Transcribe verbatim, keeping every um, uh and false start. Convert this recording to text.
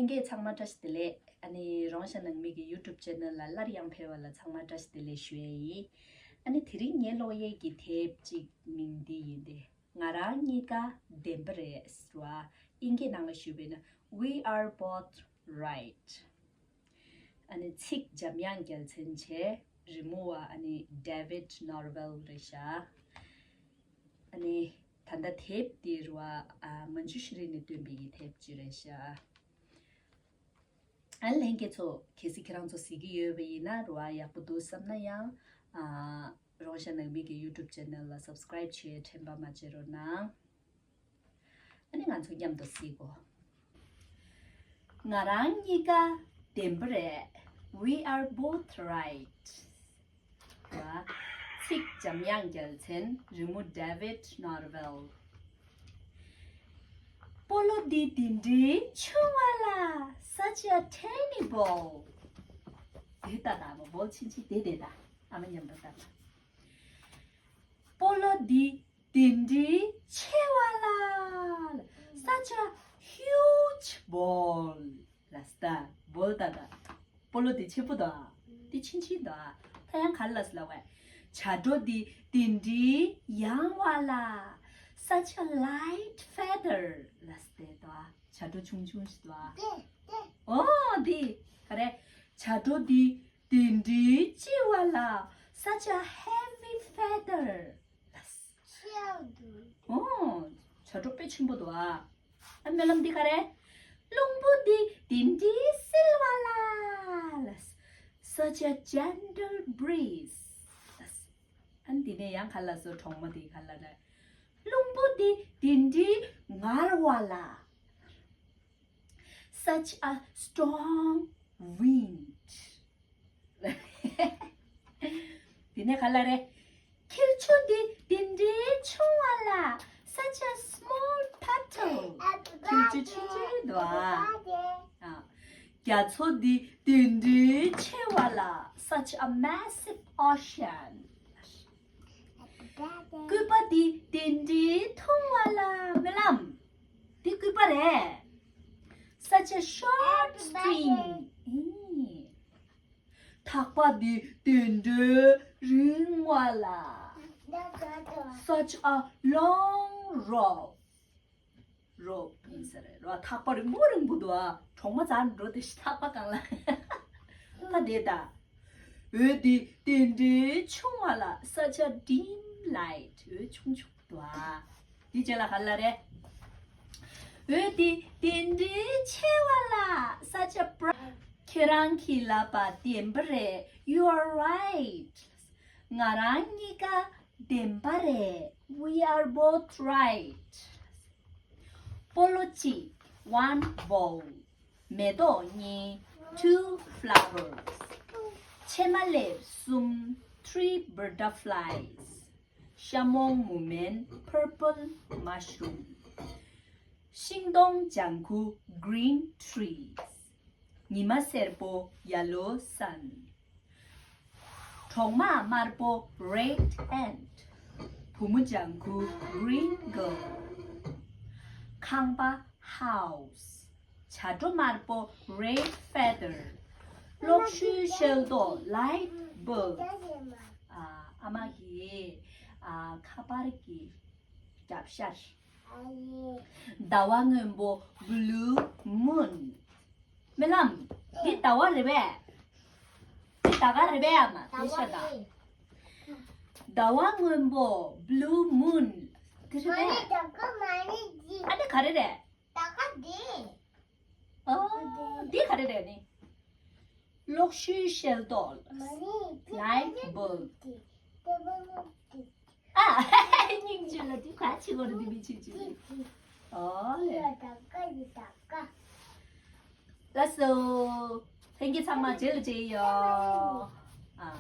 ལྷན་རྒྱས་ཚང་མ་བཀྲ་ཤིས་བདེ་ལེགས། ཨ་ནི་རོང་ཤ་ནང་མི་གི་YouTube channel ལ་སླར་ཡང་ཕེབས་པ་ལ་ཚང་མ་བཀྲ་ཤིས་བདེ་ལེགས་ཞུ་ཡས་ཡིན། ཨ་ནི་དེ་རིང་ངའི་ཀློག་ཡས་ཀྱི་དེབ་ཅིག་མིང་འདི་ཡིན་ཏེ། ང་རང་གཉིས་ཀ་བདེན་པ་རེད་ཟེར་བ། ཨིན་སྐད་ནང་ལ་ཞུས་པས་ན། We are both right. ཨ་ནི་ཚིག་འཇམ་དབྱངས་རྒྱལ་མཚན་བྱས། རི་མོ་བ་ཨ་ནི་David Norvell རེད་ཤག་ཨ་ནི་ད་ལྟ་དེབ་འདི་རུ་བ་ཨ་མན་ཇུ་ཤི་རི་ནས་བཏོན་པའི་གི་དེབ་ཅིག་རེད་ཤག་ཨ་ལྷན་རྒྱས་ཚོ་གལ་སྲིད་ཁྱེད་རང་ཚོ་གཟིགས་ཀྱི་ཡོད་པ་ཡིན་ན་རུ་བ་ཡག་པོ་འདུག་བསམ་ན་ཡང་ཨ་རོང་ཤ་ནང་མི་གི་YouTube channel ལ་subscribe བྱེད་དྲན་པ་མ་བརྗེད་རོགས་གནང་། ཨ་ནི་ང་ཚོ་མཉམ་དུ་གཟིགས་གོ། ང་རང་གཉིས་ཀ་བདེན་པ་རེད། We are both right. ཚིག་འཇམ་དབྱངས་རྒྱལ་མཚན། རི་མོ་David Norvell. སྤོ་ལོ་འདི་དེ་འདྲའི་ཆུང་བ་ལ། Such a tiny ball. དེ་ལྟ་དང་མ་བོལ་ཆིན་ཆིན་དེ་དེ་དང་ཨ་མ་མཉམ་དུ་ལྟ་དང་། སྤོ་ལོ་འདི་དེ་འདྲའི་ཆེ་བ་ལ། Such a huge ball. ལ་སྟ་བོལ་ད་ད། སྤོ་ལོ་དེ་ཆེ་པོ་ད། དེ་ཆིན་ཆིན་ད། ད་ཡང་ག་ལ་ལ་སི་ལ་བས། བྱ་སྒྲོ་འདི་དེ་འདྲའི་ཡང་བ་ལ། Such a light feather. ལ་སྟེ་ད། བྱ་སྒྲོ་ཆུང་ཆུང་ཞིག་ད། ཨོ་འདི་ག་རེ། བྱ་སྒྲོ་འདི་དེ་འདྲའི་ལྕི་བ་ལ། Such a heavy feather. ལ་སི། ཨོ། བྱ་སྒྲོ་དཔེ་ཆེན་པོ་འདུག་ཨ། ཨ་སྨོན་ལམ་འདི་ག་རེ། རླུང་བུ་འདི་དེ་འདྲའི་བསིལ་བ་ལ། Such a gentle breeze. ཨ་འདི་ནས་ཡང་ག་ལ་སོ་གྲོག་མ་འདི་ག་ལ་རེ། རླུང་བུ་འདི་དེ་འདྲའི་ངར་བ་ལ། Such a strong wind. དེ་ནས་ག་ལ་རེ། འཁྱིལ་ཆུ་འདི་དེ་འདྲའི་ཆུང་བ་ལ། Such a small puddle. འཁྱིལ་ཆུ་ཆུང་ཆུང་འདུག་ཨ། ཨ། རྒྱ་མཚོ་འདི་དེ་འདྲའི་ཆེ་བ་ལ། Such a massive ocean. སྐུད་པ་འདི་དེ་འདྲའི་ཐུང་བ་ལ། སྨོན་ལམ། འདི་སྐུད་པ་རེད། Such a short string. ཨེ། ཐག་པ་འདི་དེ་འདྲའི་རིང་བ་ལ། Such a long rope. རོབ་ཡིན་ས་རེད་རོ། ཐག་པ་རིང་པོ་རིང་པོ་འདུག་ཨ། གྲོག་མ་རྩར་འགྲོ་དེ་ཐག་པ་གང་ལ། ད་དེ་ད། འོད་འདི་དེ་འདྲའི་ཆུང་བ་ལ། Such a dim light. འོད་ཆུང་ཆུང་འདུག་ཨ། འདི་རྗེས་ལ་ག་ལ་རེད། འོད་འདི་དེ་འདྲའི་ཆེ་བ་ལ། Such a bright. ཁྱེད་རང་གི་ལབ་པ་བདེན་པ་རེད། You are right. ང་རང་གཉིས་ཀ་བདེན་པ་རེད། We are both right. སྤོ་ལོ་གཅིག one ball. མེ་ཏོག་གཉིས two flowers. ཕྱེ་མ་ལེབ་གསུམ three butterflies. ཤ་མོང་མུ་མེན purple mushroom. ཤིང་སྡོང་ལྗང་ཁུ green trees. ཉི་མ་སེར་པོ་yellow sun. གྲོག་མ་དམར་པོ red ant. བུ་མོ་ལྗང་ཁུ་green girl. ཁང་པ་house. བྱ་སྒྲོ་དམར་པོ red feather. གློག་ཞུའི་ཤེལ་ཏོག light bulb. ཨ་ཨ་མ་གི་ཨ་ཁ་པར་གྱི་རྒྱབ་ཤར། ཟླ་བ་སྔོན་པོ blue moon. སྨོན་ལམ། འདི་ཟླ་བ་རེད་པས། འདི་ཟླ་སྐར་རེད་པས་ཨ་མ། དེ་ཤ་ད། ཟླ་བ་སྔོན་པོ་blue moon. འདི་རེད་པས། ཨ་འདི་ག་རེ་རེད། ཨ་འདི་ག་རེ་རེད་ནི། གློག་ཞུའི་ཤེལ་ཏོག light bulb. ཨ། སྙིང་རྗེ་ལ་འདི་ག་ཆི་གོ་རེད། འདི་མི་ཆི་ཆི་རེད། ཨོ་ལེ། ལགས་སོ། ལྷན་རྒྱས་ཚང་མ་རྗེས་ལ་མཇལ་ཡོང་། ཨ།